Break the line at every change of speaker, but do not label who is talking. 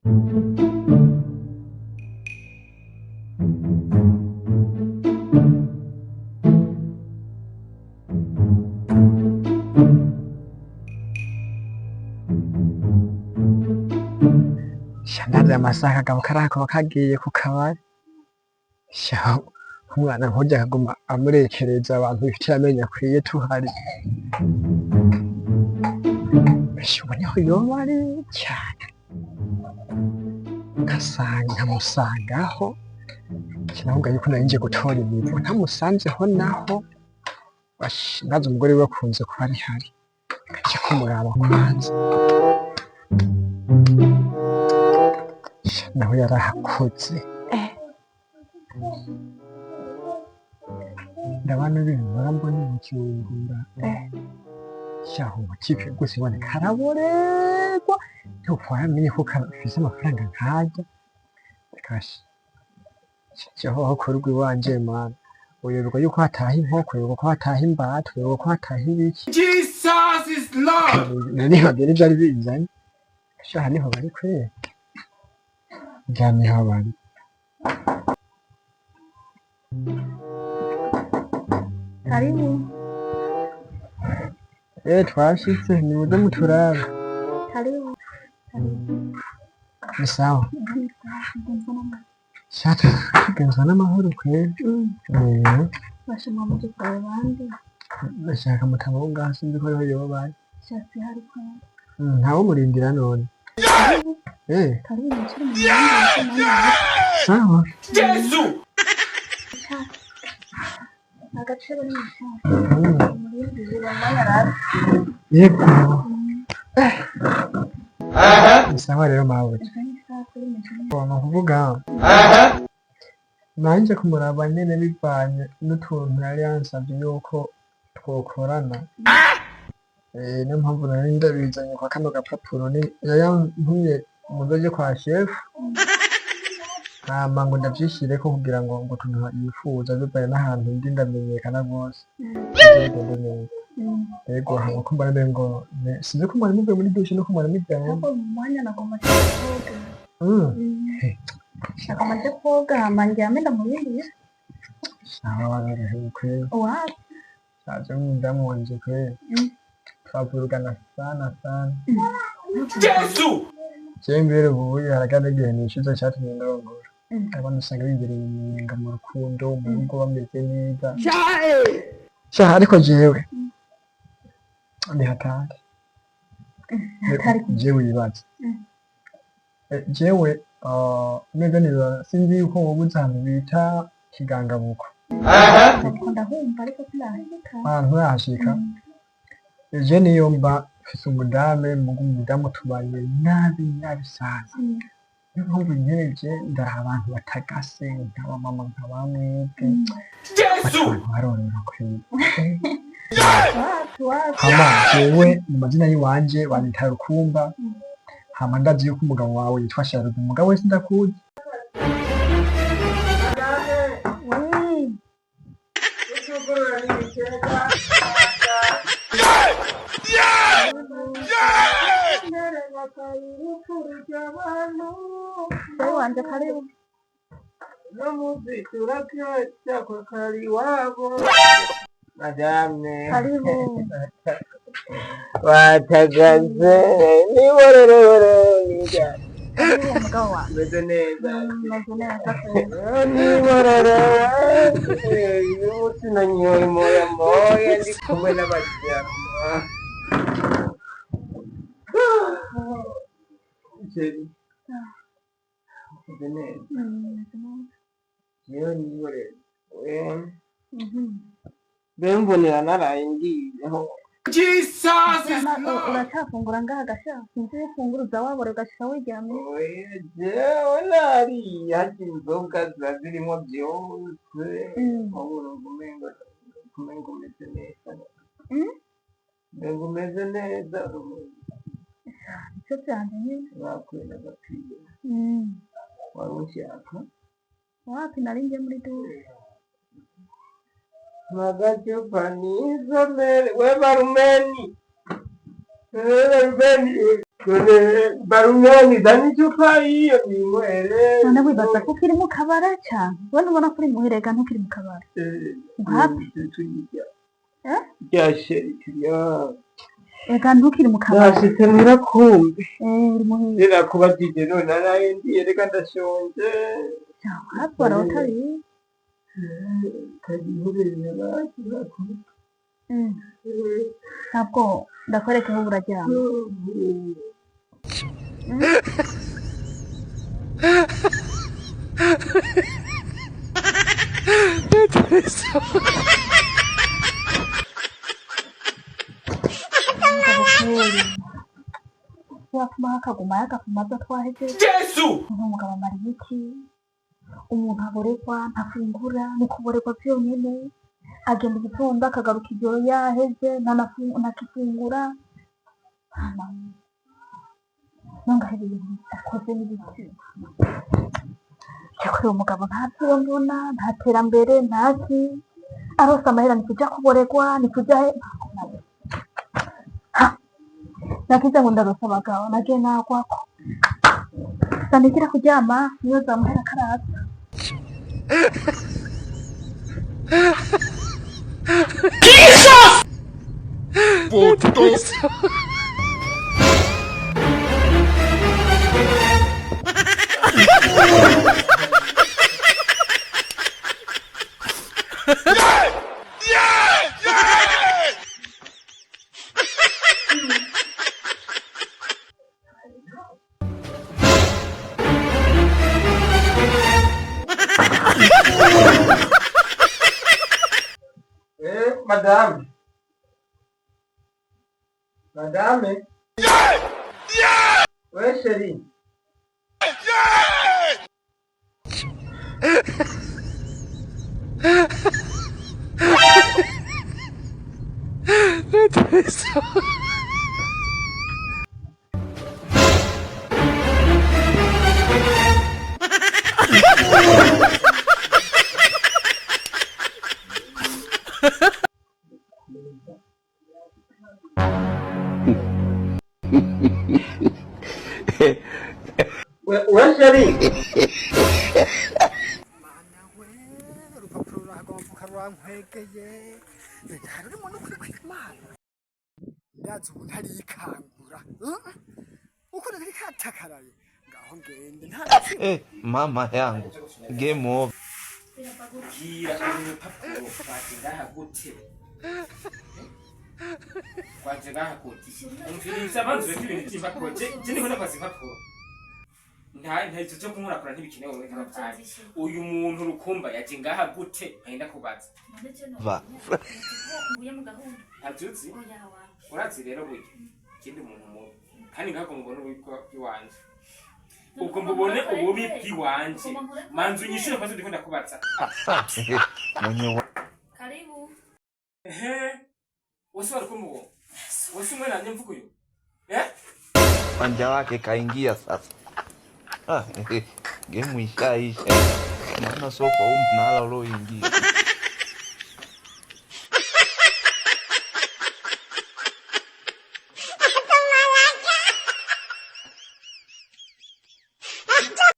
Sha ndavye amasaha akagabo kariya kaba kagiye ku kabari. Sha umwana nkurya akaguma amurekereza abantu bifitiye amenyo akwiye tuhari. Sha ubu niho yoba ari cane. Nkasanga nkamusangaho. Sinavuga yuko nari nje gutora imivo ntamusanzeho naho. Basha ndazi umugore wiwe akunze kuba ari hari. Nkaja kumuraba kwanza. Sha nawe yarahakoze. Ndabona ibintu mpora mbona i Bujumbura. Shahu umutipe gusa iboneka araborerwa. Ntiwamenye ko kafise amafaranga nkarya. Kasha. Jeho aho kurugo iwanje mana. Uyoberwa yuko hataha inkoko, uyoberwa ko hataha imbata, uyoberwa ko hataha ibiki.
Jesus is Lord.
Nanibagiye n'ivyari binzanye. Shaha niho bari kweri. Ngira niho bari.
Karibu.
Eh, twashitse nimuze muturabe.
Karibu. Karibu.
Ni sawa. Sha tugenzwa n'amahoro kweri. Eh,
Bashima muje kwawe bande.
Ndashaka mutama wo ngaha, sinzi ko ariho yoba ari.
Shatse hari kwa.
Ntawe murindira none.
Karibu.
Eh,
Karibu mwicare mu mwanya.
Sawa.
Jesus.
Agaciro ni mwicare. Murindire umwanya araza.
Yego. Ni sawa rero mawe.
Ejo ni sawa kuri mwicare.
Ni ukuvuga nanje kumuraba nyene bivanye n'utuntu yari yansavye yuko twokorana. Eh, niyo mpamvu nari ndabizanye kwa kano gapapuro, ni yari yantumye muzoje kwa chef hama ngo ndavyishireko kugira ngo utuntu yifuza bivanye n'ahantu ndi ndamenyekana rwose bize bigende neza. Yego, hama ko mbona umengo sinzi ko mwari muvuye muri douche no ko mwari mujyanye.
Ahubwo mu mwanya nagomba nje koga. Nagomba nje koga hama ndyame ndamurindire.
Sawa, warorohewe kweli.
Wapi?
Saje umudamu wanje kweli. Twavurugana sana sana.
Jesus.
Jewe mbere ubuye haragana igihe nishize catumye ndongora. Abana usanga bibereye iminyenga mu rukundo, mu rugo bameze neza. Sha ariko jewe ni hatari.
Hatari.
Jewe wibaza. Jewe neza neza sinzi yuko wowe uzi ahantu bita Kigangabuko.
Ntabwo ndahumva ariko sinahashika.
Ahantu urahashika. Je niyo mba mfise umudame, muga umudamu tubanye nabi nabi sana. Niyo mpamvu nyene je ndara abantu batagase nk'abamama nka bamwebwe.
Jesus.
Abantu barorora kweli.
Wapi wapi.
Hama jewe mu mazina y'iwanje banyita Rukumba. Hama ndazi yuko umugabo wawe yitwa Sharugu, umugabo wese ndakuzi.
Oui. Mzee wanje karibu.
Madame.
Karibu.
Watagaze niborerewere.
Karibu mugabo wawe.
Meze neza.
Meze neza kweli.
Niborerewe uyu munsi nanyoye moya moya ndi kumwe n'abajama. Chérie, meze neza.
Meze neza.
Jewe niborere be mbonera naraye ngiyeho.
Jesus is
Ama,
Lord.
uracyafungura ngaha gasha? Sinzi iyo ufungura wabora ugashika wiryamiye.
Oya, jewe nariye harya inzoga ziba zirimo byose. Ubu umengo umeze neza. Umengo umeze neza.
Icyo byanje nyine.
Bakuye n'agapira. Wari ushaka?
Wapi, nari ngiye muri douche.
Magacupa nisomere we barumeni, we barumeni. None barumeni zana icupa iyo ninywere.
None wibaza ko ukiri mu kabara cyane? We ntubona ko uri muhirega, ntukiri mu kabara. Wapi? Eh?
Ryasheri ya.
Ega ntukiri mu kabara.
Nashitse muhira kumbe.
Eh, uri muhira.
Ninakubajije none naraye ndiye, reka ndashonje.
Wapi, warawutariye. Mm. Ntabwo ndakwereka aho buraryama. Yakuma akaguma yagafuma aza twahejeje.
Jesu!
Umugabo amara ibiki? Umuntu aborerwa ntafungura, ni kuborerwa byonyine. Agenda igitondo akagaruka ijoro yaheze, ntakifungura. Nongaho ibintu akoze n'ibiki? Yakorewe umugabo ntabyo mbona, nta terambere, ntaki arose amahera, ni kuja kuborerwa, ni kuja he. Ha! Nakize ngo ndarose abagabo nagiye nagwako sandigira kuryama niyo zamuhera karaza.
Eh, madame. Madame. Ouais, chérie. Ouais, ouais, chérie.
Mana we, urupapuro ruragomboka rurankwegeye, rurimo n'ukuri kw'Imana. Ndazi ubu ntarikangura uko nari katakaraye ngaho ngende nta.
Eh, mama yangu, game over.
Bwira urupapuro rwaje ngaha gute? Rwaje ngaha gute? Umviriza, banze ureke ibintu by'impapuro. Je niho nakoze impapuro. Nta ivyo vyo kunkurakura ntibikenewe muri kano kanya. Uyu muntu rukumba yaje ngaha gute? Nkagenda kubaza.
Va.
Ntavyuzi? Urazi rero burya ikindi muntu mubi kandi ngaho mubona ububi bw'iwanje, ubwo mbubone ububi bw'iwanje, manzu unyishure kwanza, ndiko ndakubaza.
Mwenye
Karibu.
Ehe, wose wari kumuwo wose umwe nanje mvuga uyu, eh.
wanja wake kaingia sasa. Ah, game ishaisha. Maana sio kwa huu mnala ulioingia.